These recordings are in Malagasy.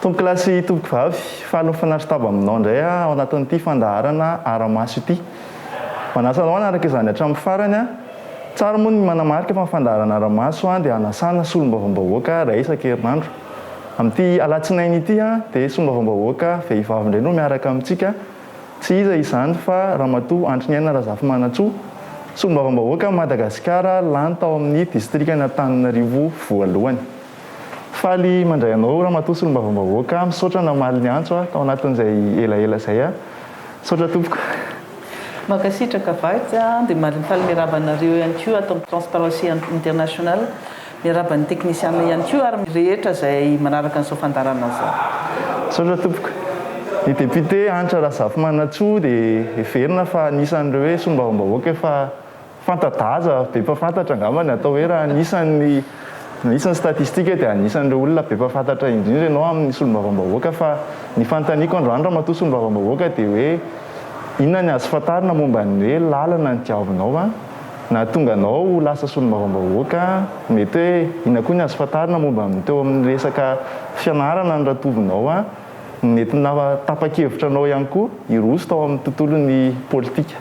Tompokolahy sy tompokovavy, faly mifanatri-tava aminao indray aho ao anatin'ity fandaharana Ara-maso ity. Manasa anao hanaraka izany hatramin'ny farany aho. Tsara moa ny manamarika fa ny fandaharana Ara-maso dia hanasana solombavambahoaka iray isan-kerinandro. Amin'ity alatsinainy ity dia solombavambahoaka vehivavy indray no miaraka amintsika. Tsy iza izany fa Ramatoa Andriniaina Razafimanantsoa, solombavambahoakan'i Madagasikara lany tao amin'ny distrikan'Antananarivo voalohany. Faly mandray anao Ramatoa Solombavambahoaka, misaotra namaly ny antso tao anatin'izay elaela izay. Misaotra tompoko. Mankasitraka Vatsy a, dia faly miarahaba anareo ihany koa ato amin'ny Transparency International, miarahaba ny teknisiana ihany koa ary ny rehetra izay manaraka an'izao fandaharana izao. Misaotra tompoko. Ny député Hanitra Razafimanantsoa dia heverina fa anisan'ireo hoe solombavambahoaka efa Fanta-daza, be mpahafantatra angamba ny atao hoe raha anisan'ny anisan'ny statistique dia anisan'ireo olona be mpahafantatra indrindra ianao amin'ny solombavambahoaka fa ny fanontaniako androany ramatoa solombavambahoaka dia hoe inona ny azo fantarina momba ny hoe lalana nodiavinao an nahatonga anao ho lasa solombavambahoaka mety hoe inona koa ny azo fantarina momba ny teo amin'ny resaka fianarana noratovinao an nety nahatapa-kevitra anao ihany koa hiroso tao amin'ny tontolon'ny politika.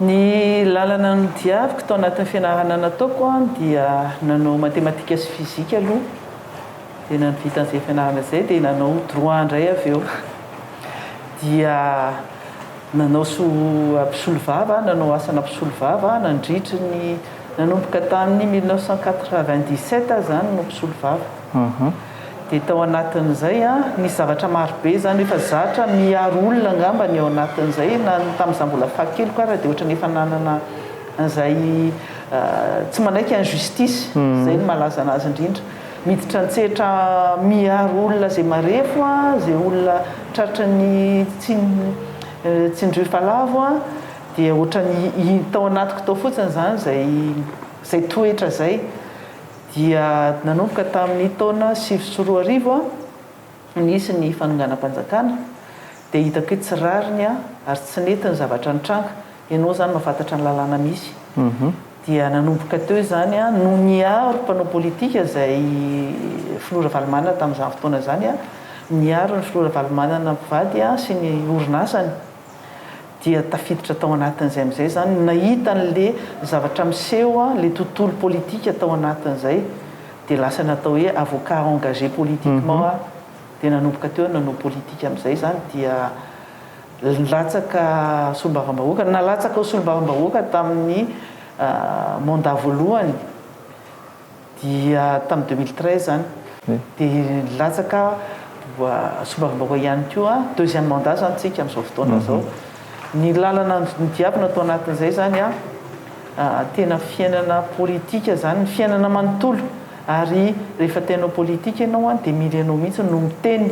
Ny lalana nodiaviko tao anatin'ny fianarana nataoko dia nanao matematika sy fizika aloha, dia navita an'izay fianarana izay dia nanao droit indray avy eo. Dia nanao mpisolovava, nanao asana mpisolovava nandritry ny, nanomboka tamin'ny 1997 aho izany no mpisolovava. Dia tao anatin'izay nisy zavatra maro be izany, efa zatra miaro olona angamba ny ao anatin'izay, na ny tamin'izaho mbola fahakeliko ara dia ohatran'ny efa nanana an'izay tsy manaiky injustice, izay no mahalaza an'azy indrindra. Miditra an-tsehatra miaro olona izay marefo, izay olona tratran'ny tsindrio falavo, dia ohatran'ny tao anatiko tao fotsiny izany izay izay toetra izay. Dia nanomboka tamin'ny taona 2009 nisy ny fanonganam-panjakana dia hitako hoe tsy rariny ary tsy nety ny zavatra nitranga, ianao izany mahafantatra ny lalàna misy. Dia nanomboka teo izany no niaro mpanao politika izay filoha Ravalomanana tamin'izany fotoana izany, niaro ny filoha Ravalomanana mpivady sy ny orinasany. dia tafiditra tao anatin'izay amin'izay izany, nahita an'le zavatra miseho, le tontolo politika tao anatin'izay, dia lasa natao hoe avocat engagé politiquement aho, dia nanomboka teo aho nanao politika amin'izay izany, dia nilatsaka solombavambahoaka, nalatsaka ho solombavambahoaka tamin'ny mandat voalohany. Dia tamin'ny 2013 izany dia nilatsaka solombavambahoaka ihany koa, deuxième mandat izany tsika amin'izao fotoana izao. Ny lalana nodiavina tao anatin'izay izany an, tena fiainana politika izany, ny fiainana manontolo ary rehefa te hanao politika ianao an dia mila ianao mihitsy no miteny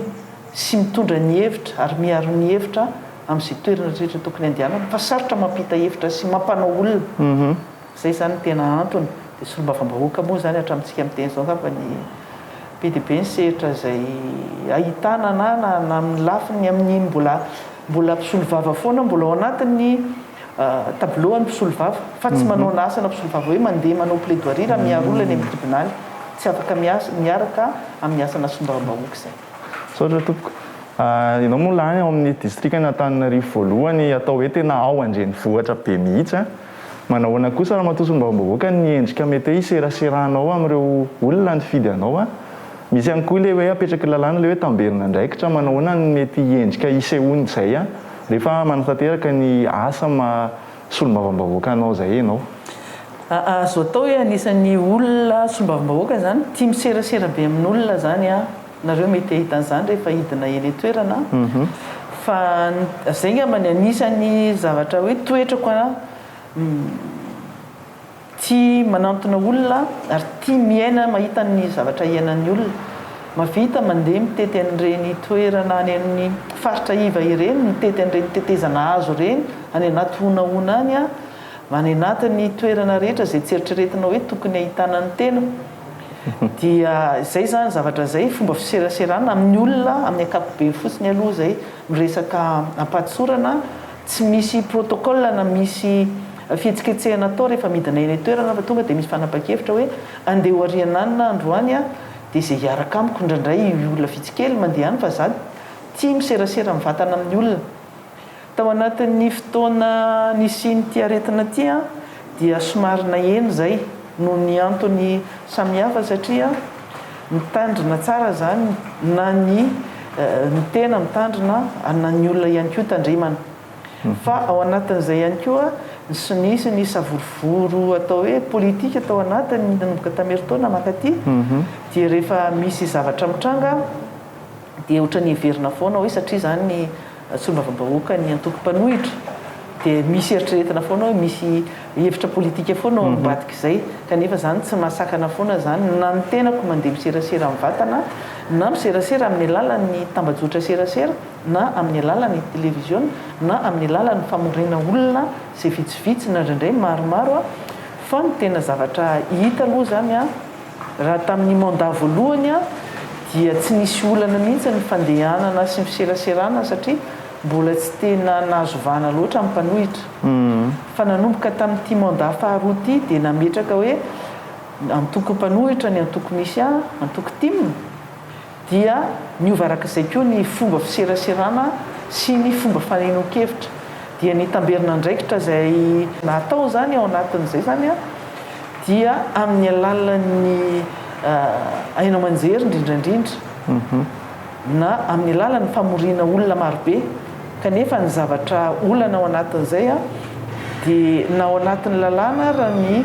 sy mitondra ny hevitra ary miaro ny hevitra amin'izay toerana rehetra tokony handehanana fa sarotra mampita hevitra sy mampanao olona. Zay izany no tena antony. Dia solombavambahoaka moa izany hatramintsika miteny izao angamba ny be dia be ny sehatra izay ahitana na na amin'ny lafiny amin'iny mbola mbola mpisolovava foana mbola ao anatin'ny tableau an'ny mpisolovava fa tsy manao na asana mpisolovava hoe mandeha manao plaidoirie raha miaro olona any amin'ny tribonaly. Tsy afaka miasa miaraka amin'ny asana solombavambahoaka izay. Misaotra tompoko. Ianao moa lany ao amin'ny distrikan'Antananarivo voalohany atao hoe tena ao an-drenivohitra be mihitsy an. Manahoana kosa Ramatoa Solombavambahoaka ny endrika mety hoe hiseraseranao amin'ireo olona nifidy anao a? Misy ihany koa ilay hoe apetraky ny lalàna ilay hoe tamberin'andraikitra, manahoana ny mety endrika hisehoan'izay rehefa manatanteraka ny asa maha solombavambahoaka anao izay ianao? Azo atao hoe anisan'ny olona solombavambahoaka izany tia miserasera be amin'olona izany aho. Nareo mety hahita an'izany rehefa hidina eny an-toerana fa zay ngamba ny anisan'ny zavatra hoe toetrako an, tia manantona olona ary tia miaina mahita ny zavatra iainan'ny olona. Mahavita mandeha mitety an'ireny toerana any amin'ny faritra iva ireny, mitety an'ireny tetezana hazo ireny, any anaty honahona any aho, any anatin'ny toerana rehetra izay tsy eritreretinao hoe tokony ahitana ny tena. Dia izay izany zavatra izay, fomba fiseraserana amin'ny olona amin'ny ankapobeny fotsiny aloha izay, miresaka am-pahatsorana, tsy misy protocole na misy fihetsiketsehana atao rehefa midina eny an-toerana fa tonga dia misy fanapahan-kevitra hoe andeha ho ariananina androany an, dia izay hiaraka amiko indraindray olona vitsy kely mandeha any fa za tia miserasera mivantana amin'ny olona. Tao anatin'ny fotoana nisian'ity aretina ity dia somary naheno izay noho ny antony samihafa satria mitandrina tsara izany na ny ny tena mitandrina na ny olona ihany koa tandremana. Fa ao anatin'izay ihany koa nisy nisy ny savorovoro atao hoe politika tao anatiny nanomboka tamin'ny herintaona mankaty dia rehefa misy zavatra mitranga dia ohatran'ny heverina foana hoe satria izany ny solombavambahoaka ny antoko mpanohitra dia misy eritreretina foana hoe misy hevitra politika foana ao ambadik'izay kanefa izany tsy mahasakana foana izany na ny tenako mandeha miserasera mivantana na miserasera amin'ny alalan'ny tambajotra serasera na amin'ny alalan'ny televiziona na amin'ny alalan'ny famoriana olona izay vitsivitsy na indraindray maromaro fa ny tena zavatra hita aloha izany raha tamin'ny mandat voalohany dia tsy nisy olana mihitsy ny fandehanana sy ny fiseraserana satria mbola tsy tena nahazo vahana loatra ny mpanohitra fa nanomboka tamin'ity mandat faharoa ity dia nametraka hoe antoko mpanohitra ny antoko misy ahy, antoko tim, dia niova araka izay koa ny fomba fiseraserana sy ny fomba fanehoan-kevitra. Dia ny tamberin'andraikitra izay natao izany ao anatin'izay izany dia amin'ny alalan'ny haino aman-jery indrindra indrindra na amin'ny alalan'ny famoriana olona marobe kanefa ny zavatra olana ao anatin'izay dia na ao anatin'ny lalàna ary ny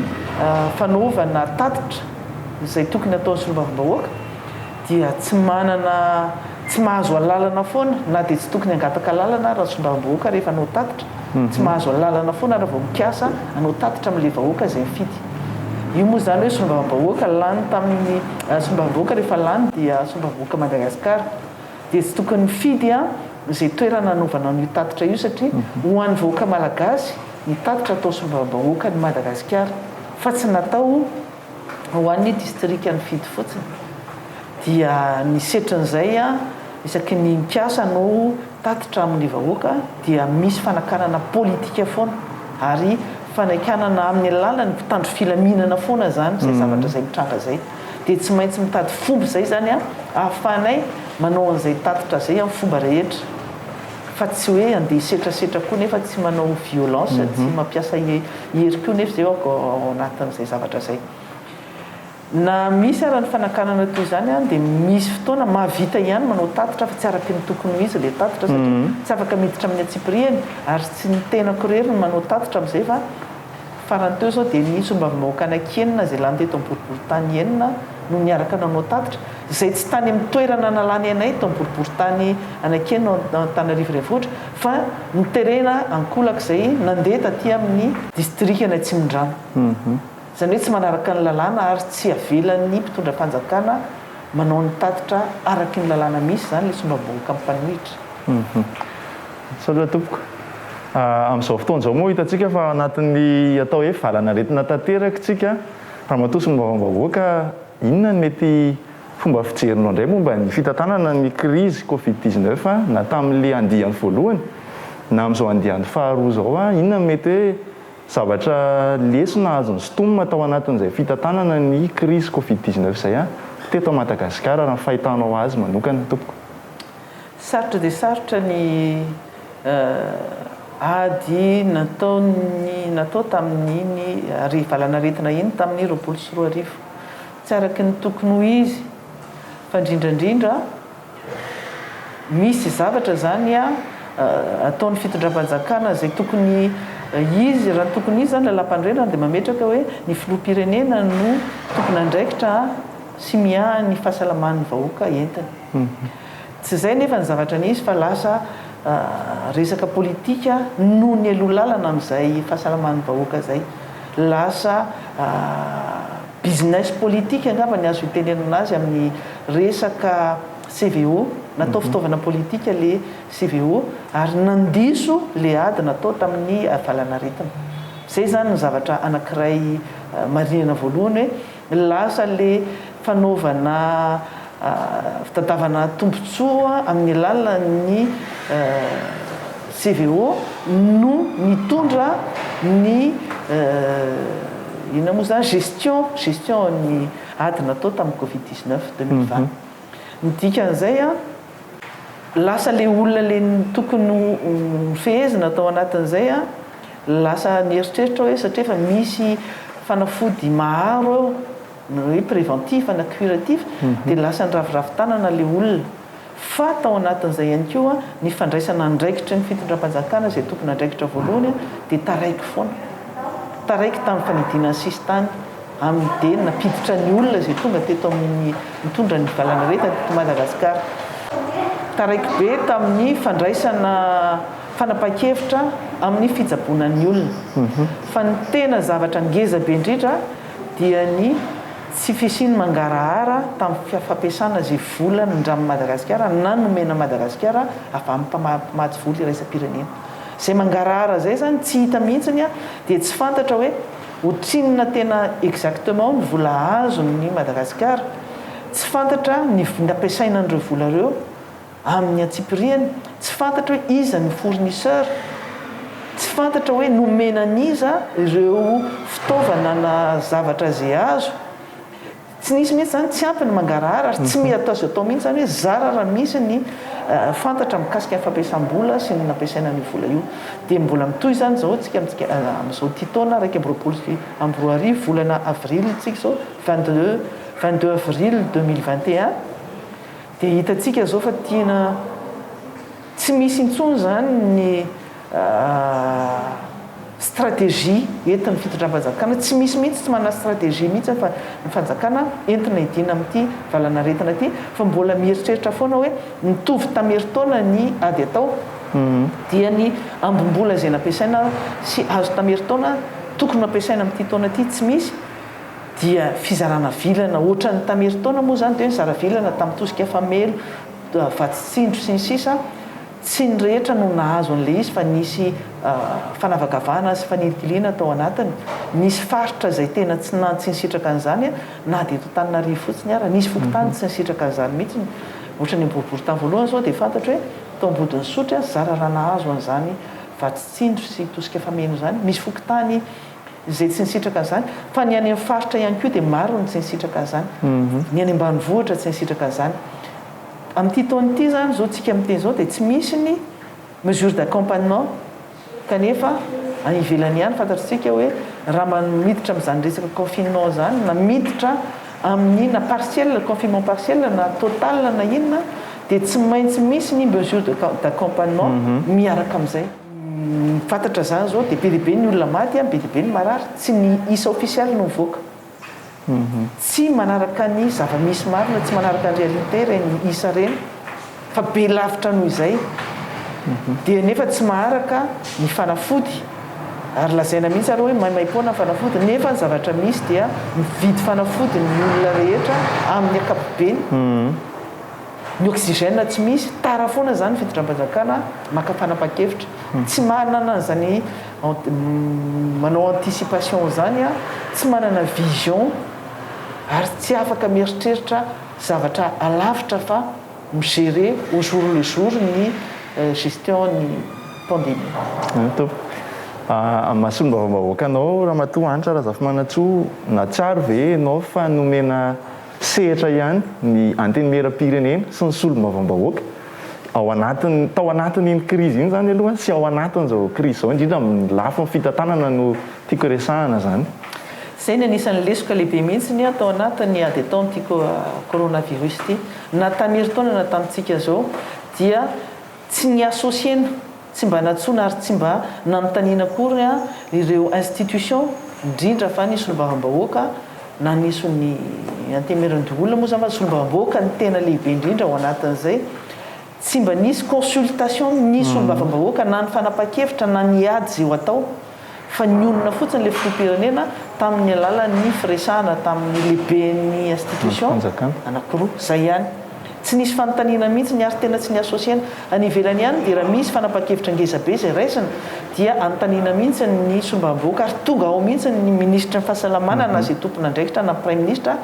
fanaovana tatitra izay tokony hataon'ny solombavambahoaka dia tsy manana, tsy mahazo alalana foana, na dia tsy tokony hangataka alalana ary solombavambahoaka rehefa hanao tatitra, tsy mahazo alalana foana raha vao mikasa hanao tatitra amin'ilay vahoaka izay nifidy. Io moa izany hoe solombavambahoaka lany tamin'ny, solombavambahoaka rehefa lany dia solombavambahoaka Madagasikara dia tsy tokony mifidy izay toerana hanaovana an'io tatitra io satria ho an'ny vahoaka malagasy ny tatitra atao solombavambahoakan'i Madagasikara fa tsy natao ho an'ny distrikan'i Fidy fotsiny dia ny setrin'izay isaky ny mikasa hanao tatitra amin'ny vahoaka dia misy fanakanana politika foana ary fanaikanana amin'ny alalan'ny mpitandro filaminana foana izany izay zavatra izay mitranga izay dia tsy maintsy mitady fomba izay izany ahafahanay manao an'izay tatitra izay amin'ny fomba rehetra fa tsy hoe andeha hisetrasetra koa nefa tsy manao violence, tsy mampiasa hery koa nefa izay ao anatin'izay zavatra izay. Na misy ara ny fanakanana toy izany dia misy fotoana mahavita ihany manao tatitra fa tsy araky ny tokony ho izy ilay tatitra satria tsy afaka miditra amin'ny antsipirihany ary tsy ny tenako irery no manao tatitra amin'izay fa Farany teo izao dia ny solombavambahoaka anankienina izay lany teto amin'ny boriborintany enina no niaraka nanao tatitra, izay tsy tany amin'ny toerana nalany anay tao amin'ny boriborintany anankienina ao Antananarivo Renivohitra fa noterena ankolaka izay nandeha taty amin'ny distrikan' Atsimondrano. Izany hoe tsy manaraka ny lalàna ary tsy avelan'ny mpitondra fanjakana manao ny tatitra araky ny lalàna misy izany ilay solombavambahoaka mpanohitra. Misaotra tompoko. Amin'izao fotoana izao moa hitantsika fa ao anatin'ny atao hoe valan'aretina tanteraka isika. Ramatoa Solombavambahoaka, inona no mety fomba fijerinao indray momba ny fitantanana ny krizy covid 19 na tamin'ilay andiany voalohany na amin'izao andiany faharoa izao? Inona no mety hoe zavatra lesona azo nosintomina tao anatin'izay fitantanana ny krizy covid 19 izay teto Madagasikara raha ny fahitanao azy manokana tompoko? Sarotra dia sarotra ny ady nataon'ny natao tamin'iny ary valanaretina iny tamin'ny 2020. Tsy araka ny tokony ho izy fa indrindra indrindra misy zavatra izany ataon'ny fitondram-panjakana izay tokony izy, raha ny tokony izy izany lalàmpanorenana dia mametraka hoe ny filoham-pirenena no tompon'andraikitra sy miahy ny fahasalaman'ny vahoaka entiny. Tsy izay anefa ny zavatra nisy fa lasa resaka politika no nialoha lalana amin'izay fahasalaman'ny vahoaka izay. Lasa business politique angamba ny azo itenenana azy amin'ny resaka CVO. Natao fitaovana politika le CVO ary nandiso le ady natao tamin'ny valanaretina. Izay izany ny zavatra anankiray marihina voalohany hoe lasa le fanaovana fitadiavana tombontsoa amin'ny alalan'ny CVO no nitondra ny inona moa izany, gestion, gestion ny ady natao tamin'ny covid 19 2020. Ny dikan'izay an, lasa ilay olona ilay tokony ho fehezina tao anatin'izay an, lasa nieritreritra hoe satria efa misy fanafody maro eo, na hoe préventif na curatif, dia lasa niraviravy tanana ilay olona. Fa tao anatin'izay ihany koa ny fandraisana andraikitry ny fitondram-panjakana izay tompon'andraikitra voalohany dia taraiky foana. Taraiky tamin'ny fanidina ny sisintany amin'ny dia nampiditra ny olona izay tonga teto amin'ny nitondra ny valanaretina teto Madagasikara. Taraiky be tamin'ny fandraisana fanapahan-kevitra amin'ny fitsaboana ny olona. Fa ny tena zavatra ngeza be indrindra dia ny Tsy fisian'ny mangarahara tamin'ny fampiasana izay vola nindramin'i Madagasikara na nomena an'i Madagasikara avy amin'ny mpamatsy vola iraisam-pirenena. Izay mangarahara izay izany tsy hita mihitsiny dia tsy fantatra hoe ohatrinona tena exactement ny vola azon'i Madagasikara. Tsy fantatra ny nampiasaina an'ireo vola ireo. Amin'ny antsipiriany, tsy fantatra hoe iza ny fournisseur, tsy fantatra hoe nomena an'iza ireo fitaovana na zavatra izay azo. Tsy nisy mihitsy izany, tsy ampy ny mangarahara ary tsy atao azo atao mihitsy izany hoe zara raha misy ny fantatra mikasika ny fampiasam-bola sy ny nampiasaina an'io vola io. Dia mbola mitohy izany izao tsika amin'izao ity taona 2021 volana avril tsika izao, 22 22 avril 2021. Dia hitantsika izao fa tena tsy misy intsony izany ny stratégie entin'ny fitondram-panjakana, tsy misy mihitsy, tsy manana stratégie mihitsy fa ny fanjakana entina hidiana amin'ity valan'aretina ity fa mbola mieritreritra foana hoe mitovy tamin'ny-herintaona ny ady atao dia ny ambim-bola izay nampiasaina sy azo tamin'ny-herintaona tokony ho ampiasaina amin'ity taona ity tsy misy. dia fizarana vilana ohatran'ny tamin'ny herintaona moa izany dia hoe nizara vilana tamin'ny tosika famelo, vatsy tsindro sy ny sisa Tsy ny rehetra no nahazo an'ilay izy fa nisy fanavakavahana sy fanilikiliana tao anatiny. Nisy faritra izay tena tsy na tsy nisitraka an'izany na dia eto Antananarivo fotsiny ara. Nisy fokontany tsy nisitraka an'izany mihitsy. Ohatran'ny Ambohiboritany voalohany izao dia fantatro hoe tao Ambodin'Isotry zara raha nahazo an'izany vatsy tsindro sy tosika fameno izany. Misy fokontany izay tsy nisitraka an'izany, fa ny any amin'ny faritra ihany koa dia maro ny tsy nisitraka an'izany, ny any ambanivohitra tsy nisitraka an'izany. Amin'ity taona ity izany izao tsika miteny izao dia tsy misy ny mesure d'accompagnement kanefa any ivelany ihany fantatr'tsika hoe raha miditra amin'izany resaka confinement izany na miditra amin'ny na partiel, confinement partiel na total na inona dia tsy maintsy misy ny mesure d'accompagnement miaraka amin'izay. Ny fantatra zany zao dia be dia be ny olona maty an, be dia be ny marary, tsy ny isa ofisialy no mivoaka. Tsy manaraka ny zava-misy marina, tsy manaraka ny réalité ireny isa ireny fa be lavitra noho izay. Dia nefa tsy maharaka ny fanafody ary lazaina mihitsy ary hoe maimaimpoana ny fanafody nefa ny zavatra misy dia mividy fanafody ny olona rehetra amin'ny ankapobeny. Ny oxygène tsy misy, tara foana zany ny fitondram-panjakana maka fanapahan-kevitra. Tsy manana an'izany manao anticipation zany, tsy manana vision ary tsy afaka mieritreritra zavatra alavitra fa mi-gérer au jour le jour ny gestion ny pandémie. Tompoko. Amin'ny maha solombavambahoaka anao Ramatoa Hanitra Razafimanantsoa, nahatsiaro ve ianao fa nomena Sehatra ihany ny Antenimierampirenena sy ny solombavambahoaka ao anatin'ny, tao anatin'iny krizy iny izany aloha sy ao anatin'izao krizy izao, indrindra amin'ny lafiny fitantanana no tiako resahana izany. Izay ny anisan'ny lesoka lehibe mihitsy ny tao anatin'ny ady atao amin'ity coronavirus ity. Na tamin'ny herintaona na tamintsika izao dia tsy ni-associer-na Tsy mba nantsoina ary tsy mba nanontaniana akory ireo institutions, indrindra fa ny solombavambahoaka na ny ny Antenimierandoholona moa izany fa ny solombavambahoaka no tena lehibe indrindra ao anatin'izay. Tsy mba nisy consultation ny solombavambahoaka na ny fanapahan-kevitra na ny ady izay ho atao fa nionona fotsiny ilay filoham-pirenena tamin'ny alalan'ny firesahana tamin'ny lehiben'ny institution anankiroa. Izay ihany. Tsy nisy fanontaniana mihitsy ny ary tena tsy ni-associer-na. Any ivelany ihany dia raha misy fanapahan-kevitra ngeza be izay raisina dia anontaniana mihitsy ny solombavambahoaka ary tonga ao mihitsy ny minisitry ny fahasalamana na izay tompon'andraikitra na praiminisitra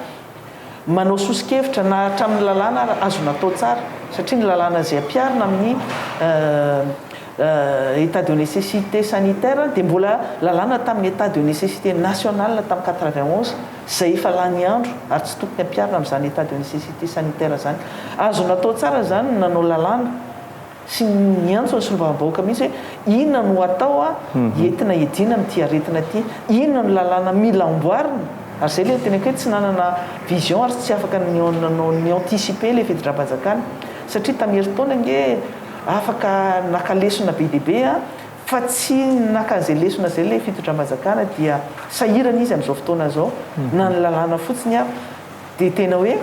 manao soso-kevitra na hatramin'ny lalàna ara azo natao tsara satria ny lalàna izay ampiharina amin'ny état de nécessité sanitaire, dia mbola lalàna tamin'ny état de nécessité nationale tamin'ny 91 zay efa lany andro ary tsy tokony ampiarina amin'izany état de nécessité sanitaire zany. Azo natao tsara zany nanao lalàna sy niantso ny solombavambahoaka mihitsy hoe inona no atao a entina iadiana amin'ity aretina ity, inona no lalàna mila amboarina. Ary zay le tenako hoe tsy nanana vision ary tsy afaka nanao ny anticiper le fitondram-panjakana, satria tamin'ny herintaona nge afaka naka lesona be dia be a, fa tsy naka an'izay lesona zay le fitondram-panjakana, dia sahirana izy amin'izao fotoana zao. Na ny lalàna fotsiny a dia tena hoe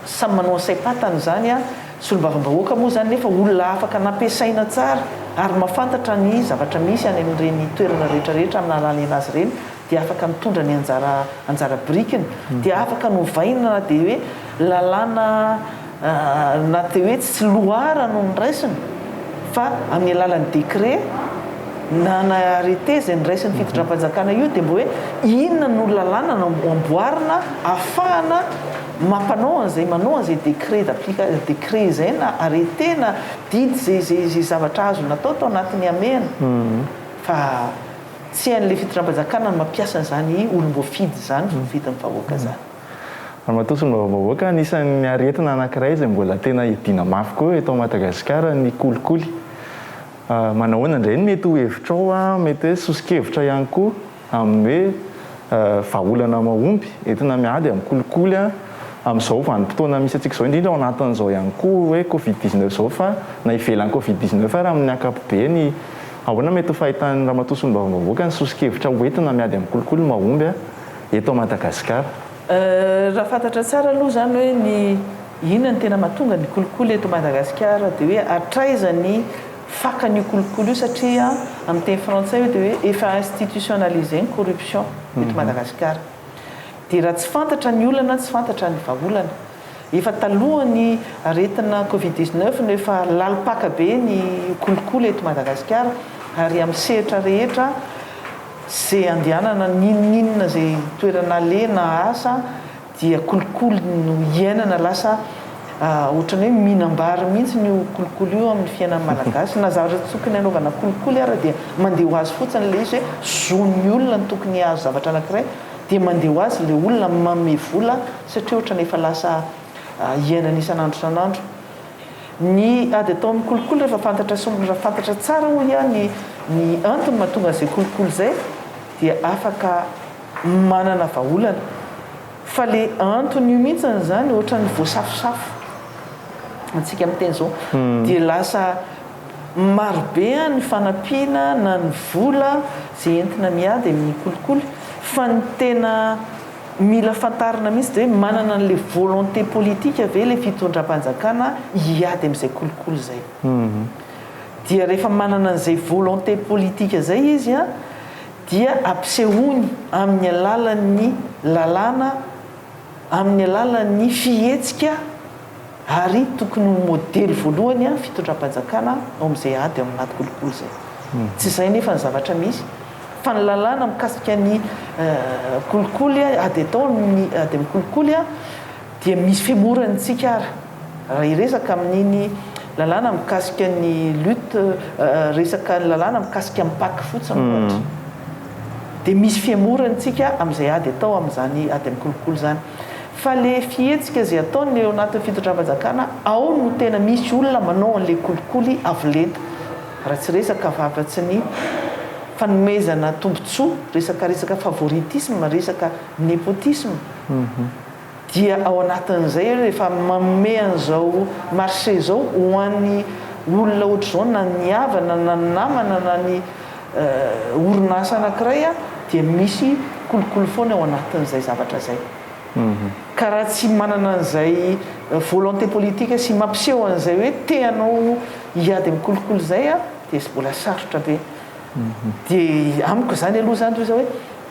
samy manao saim-patany zany a. Solombavambahoaka moa zany nefa olona afaka nampiasaina tsara ary mahafantatra ny zavatra misy any amin'ireny toerana rehetrarehetra amin'ny lalàna anazy ireny, dia afaka mitondra ny anjara birikiny, dia afaka novaina na dia hoe lalàna na dia hoe tsy loara no noraisina fa amin'ny alalan'ny décret na na arrêté zay noraisin'ny fitondram-panjakana io, dia mba hoe inona no lalàna no amboarina ahafahana mampanao an'izay, manao an'izay décret d'applica décret zay na arrêté na didy zay zavatra azo natao tao anatin'ny amehana. Fa tsy hain'le fitondram-panjakana no mampiasa an'izany olom-boafidy zany, voafidin'ny vahoaka zany. Ramatoa solombavambahoaka, anisan'ny aretina anankiray izay mbola tena iadiana mafy koa eto Madagasikara ny kolikoly. Manahoana indray ny mety ho hevitrao a, mety hoe soso-kevitra ihany koa amin'ny hoe vahaolana mahomby entina miady amin'ny kolikoly a amin'izao vanim-potoana misy antsika izao, indrindra ao anatin'izao ihany koa hoe Covid-19 izao, fa na ivelan'ny Covid-19 ary amin'ny ankapobeny, ahoana mety ho fahitan'ny ramatoa solombavambahoaka ny soso-kevitra hoentina miady amin'ny kolikoly mahomby a eto Madagasikara? Raha fantatra tsara aloha zany hoe ny inona ny tena mahatonga ny kolikoly eto Madagasikara, dia hoe hatraiza ny fakan'io kolikoly io, satria amin'ny teny frantsay io dia hoe efa institutionnalisé ny corruption eto Madagasikara. Dia raha tsy fantatra ny olana, tsy fantatra ny vahaolana. Efa talohan'ny aretina Covid-19 no efa lalim-paka be ny kolikoly eto Madagasikara, ary amin'ny sehatra rehetra zay andehanana, n'inon'inona zay toerana aleha na asa, dia kolikoly no iainana. Lasa ohatrany hoe mihinam-bary mihitsy io kolikoly io amin'ny fiainan'ny Malagasy. Na zavatra tsy tokony hanaovana kolikoly ara dia mandeha ho azy fotsiny ilay izy, hoe zon'ny olona no tokony hahazo zavatra anankiray, dia mandeha ho azy ilay olona manome vola, satria ohatrany efa lasa iainana isan'andro isan'andro. Ny ady atao amin'ny kolikoly, rehefa fantatra sy raha fantatra tsara hoy aho ny antony mahatonga an'izay kolikoly izay, dia afaka manana vahaolana. Fa le antony io mihitsiny zany ohatran'ny voasafosafo antsika miteny zao, dia lasa marobe ny fanampiana na ny vola zay entina miady amin'ny kolikoly. Fa ny tena mila fantarina mihitsy dia hoe manana an'le volonté politique ve le fitondram-panjakana hiady amin'izay kolikoly zay. Dia rehefa manana an'izay volonté politique zay izy a, dia ampisehoany amin'ny alalan'ny lalàna, amin'ny alalan'ny fihetsika, ary tokony ho modely voalohany a fitondram-panjakana ao amin'izay ady ao anaty kolikoly izay. Tsy izay nefa ny zavatra misy, fa ny lalàna mikasika ny kolikoly, ady atao amin'ny ady amin'ny kolikoly a, dia misy fihemorany tsika ary raha hiresaka amin'iny lalàna mikasika ny lutte, resaka ny lalàna mikasika ny PAC fotsiny ohatra, dia misy fihemorany tsika amin'izay ady atao amin'izany ady amin'ny kolikoly izany. Fa le fihetsika izay ataony eo anatin'ny fitondram-panjakana ao no tena misy olona manao an'le kolikoly avo lenta, raha tsy resaka fa afa-tsy ny fanomezana tombontsoa, resaka favoritisme, resaka népotisme. Dia ao anatin'izay rehefa manome an'izao marché izao ho an'ny olona ohatr'izao, na ny havana na ny namana na ny orinasa anankiray, dia misy kolikoly foana ao anatin'izay zavatra izay. Ka raha tsy manana an'izay volonté politique sy mampiseho an'izay hoe te hanao hiady amin'ny kolikoly izay, dia mbola sarotra be. Dia amiko izany aloha izany toy izao hoe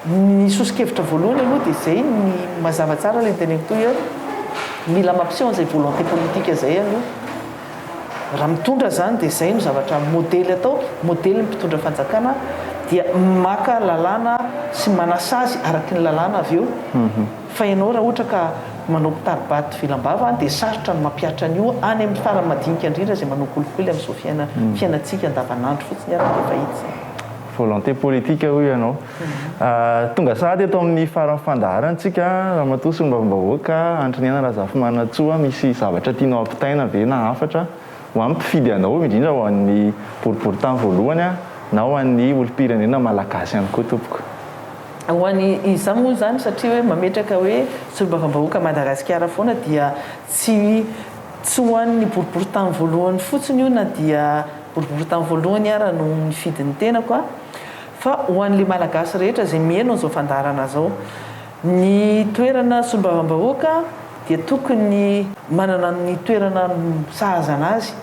ny soso-kevitra voalohany aloha dia izay, ny mazava tsara ilay teneniko toy hoe mila mampiseho an'izay volonté politique izay aloha. Raha mitondra izany dia izay no zavatra modely atao, modely ny mpitondra fanjakana dia maka lalàna sy manasazy araky ny lalàna avy eo. Fa ianao raha ohatra ka manao mpitari-bato vilam-bava dia sarotra ny mampihatra an'io any amin'ny farany madinika indrindra izay manao kolikoly amin'izao fiaina fiainantsika andavanandro fotsiny ary dia efa hita izay. Volonté politique hoy ianao. Tonga sahady eto amin'ny faran'ny fandaharana tsika Ramatoa Solombavambahoaka Andriniaina Razafimanantsoa, misy zavatra tianao ampitaina ve na hafatra ho an'ny mpifidy anao indrindra ho an'ny boriborintany voalohany na ho an'ny olom-pirenena malagasy ihany koa tompoko? Ho an'i izaho moa izany satria hoe mametraka hoe solombavambahoaka Madagasikara foana dia tsy tsy ho an'ny boriborintany voalohany fotsiny io na dia boriborintany voalohany ara no nifidy ny tenako a fa ho an'ilay Malagasy rehetra izay miheno an'izao fandaharana izao. Ny toerana solombavambahoaka dia tokony manana ny toerana sahaza anazy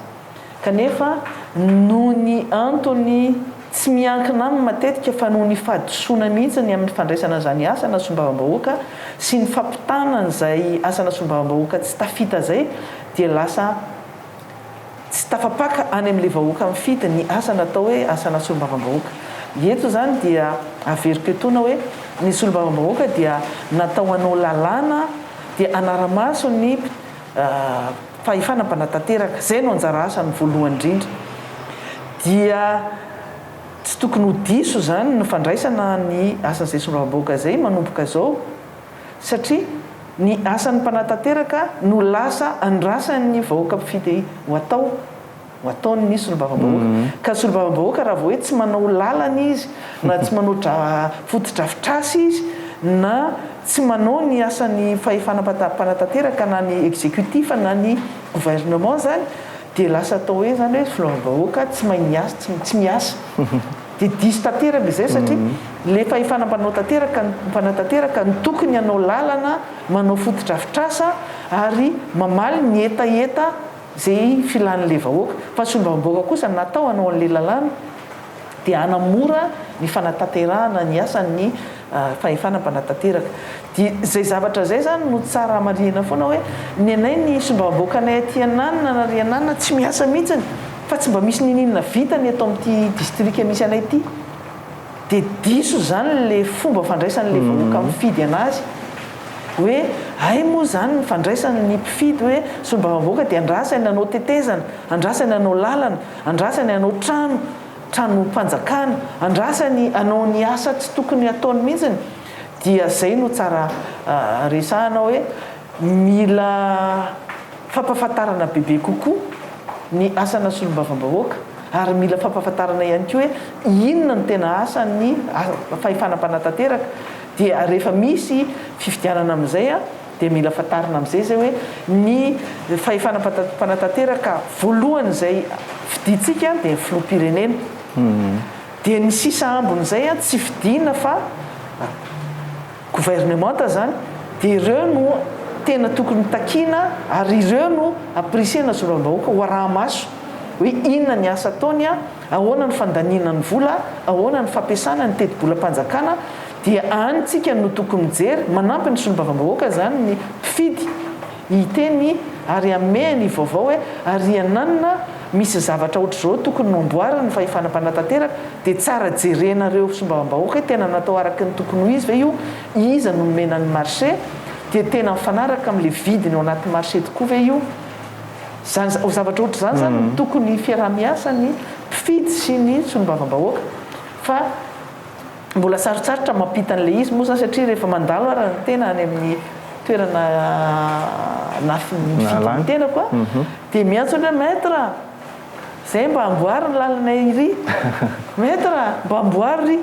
kanefa noho ny antony tsy miankina aminy matetika fa noho ny fahadisoana mihitsy ny amin'ny fandraisana izany asana solombavambahoaka sy ny fampitana an'izay asana solombavambahoaka tsy tafita izay dia lasa tsy tafapaka any amin'ilay vahoaka mifidy ny asa natao hoe asana solombavambahoaka. Eto izany dia averiko etoana hoe ny solombavambahoaka dia natao hanao lalàna dia hanara-maso ny fahefana mpanatanteraka. Izay no anjara asany voalohany indrindra. Dia tsy tokony ho diso izany ny fandraisana ny asan'izay solombavambahoaka izay manomboka izao. Satria ny asan'ny mpanatanteraka no lasa andrasan'ny vahoaka mpifidy ho atao, ho ataon'ny solombavambahoaka. Ka solombavambahoaka raha vao hoe tsy manao lalana izy, na tsy manao fotodrafitrasa izy, na tsy manao ny asan'ny fahefana mpanatanteraka na ny executif na ny gouvernement izany, dia lasa atao hoe izany hoe solombavambahoaka tsy mahay miasa, tsy miasa. Dia diso tanteraka izay satria ilay fahefana mpanao tanteraka, mpanatanteraka no tokony hanao lalana, manao fotodrafitrasa ary mamaly ny hetaheta izay filan'ilay vahoaka. Fa ny solombavambahoaka kosa natao hanao an'ilay lalàna dia hanamora ny fanatanterahana ny asan'ny fahefana mpanatanteraka. Dia izay zavatra izay izany no tsara hamarihina foana hoe ny anay ny solombavambahoakanay aty Ananina na ry Ananina tsy miasa mihitsiny fa tsy mba misy niniana vitany eto amin'ity distrika misy anay ity. Dia diso izany ilay fomba fandraisan'ilay vahoaka mifidy anazy hoe hay moa izany ny fandraisan'ny mpifidy hoe solombavambahoaka dia andrasany hanao tetezana, andrasany hanao lalana, andrasany hanao trano, tranom-panjakana, andrasany hanao ny asa tsy tokony hataony mihitsiny. Dia zay no tsara resahana hoe mila fampahafantarana bebe kokoa ny asana solombavambahoaka ary mila fampahafantarana ihany koa hoe inona no tena asan'ny fahefana mpanatanteraka dia rehefa misy fifidianana amin'izay dia mila fantarina amin'izay izay hoe ny fahefana mpanatanteraka voalohany izay fidintsika dia ny filoham-pirenena. Dia ny sisa ambiny izay an tsy fidiana fa gouvernementa zany dia ireo no tena tokony takiana ary ireo no ampirisihana solombavambahoaka ho araha-maso hoe inona ny asa ataony an, ahoana ny fandaniana ny vola, ahoana ny fampiasana ny tetibolam-panjakana dia any tsika no tokony mijery, manampy ny solombavambahoaka zany ny mpifidy hiteny ary hanome ny vaovao hoe ary ananona misy zavatra ohatr'izao tokony namboarina ny fahefana mpanatanteraka dia tsara jerenareo sombavambahoaka hoe tena natao araka ny tokony ho izy ve io, iza no nomena ny marché, dia tena mifanaraka amin'ilay vidiny ao anaty marché tokoa ve io, zany zavatra ohatr'izany zany no tokony fiaraha-miasan'ny mpifidy sy ny solombavambahoaka fa Mbola sarotsarotra mampita an'ilay izy moa izany satria rehefa mandalo ara ny tena any amin'ny toerana nifidy ny tenako a, dia miantso ny hoe maître a! Zay mba amboary ny lalanay iry, maître a! Mba amboary ry!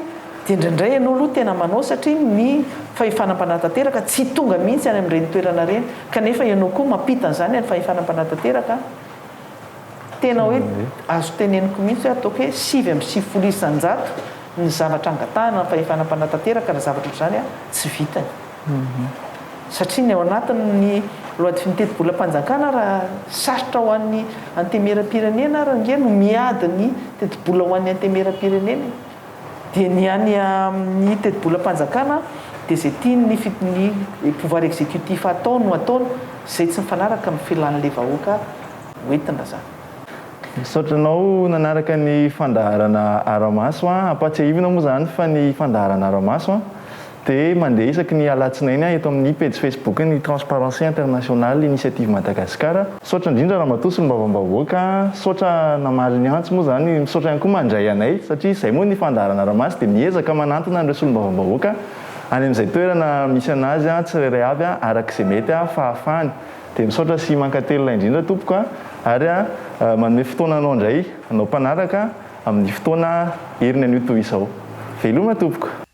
Dia indraindray ianao aloha tena manao satria ny fahefana mpanatanteraka tsy tonga mihitsy any amin'ireny toerana ireny kanefa ianao koa mampita an'izany any fahefana mpanatanteraka. Tena hoe azo teneniko mihitsy hoe ataoko hoe 99% ny zavatra angatahana ny fahefana mpanatanteraka na zavatra ohatr'izany tsy vitany. Satria ny ao anatin'ny loi de ny tetibolam-panjakana raha sarotra ho an'ny antemieram-pirenena ary ange no miady ny tetibola ho an'ny antemieram-pirenena e. Dia ny any amin'ny tetibolam-panjakana dia izay tian'ny ny pouvoir exécutif atao no ataony, izay tsy mifanaraka amin'ny filan'ilay vahoaka hoentina izany. Misaotra anao nanaraka ny fandaharana Aramaso a. Ampahatsiahivina moa izany fa ny fandaharana Aramaso a. dia mandeha isaky ny alatsinainy eto amin'ny pejy Facebook ny Transparency International Initiative Madagascar. Misaotra indrindra Ramatoa Solombavambahoaka, misaotra namaly ny antso moa izany, misaotra ihany koa mandray anay satria izay moa ny fandaharana Ramaso dia miezaka manantona an'ireo Solombavambahoaka any amin'izay toerana misy anazy tsirairay avy araka izay mety fahafahany. Dia misaotra sy mankatelina indrindra tompoko ary manome fotoana anao indray anao mpanaraka amin'ny fotoana heriny anio toy izao. Veloma tompoko.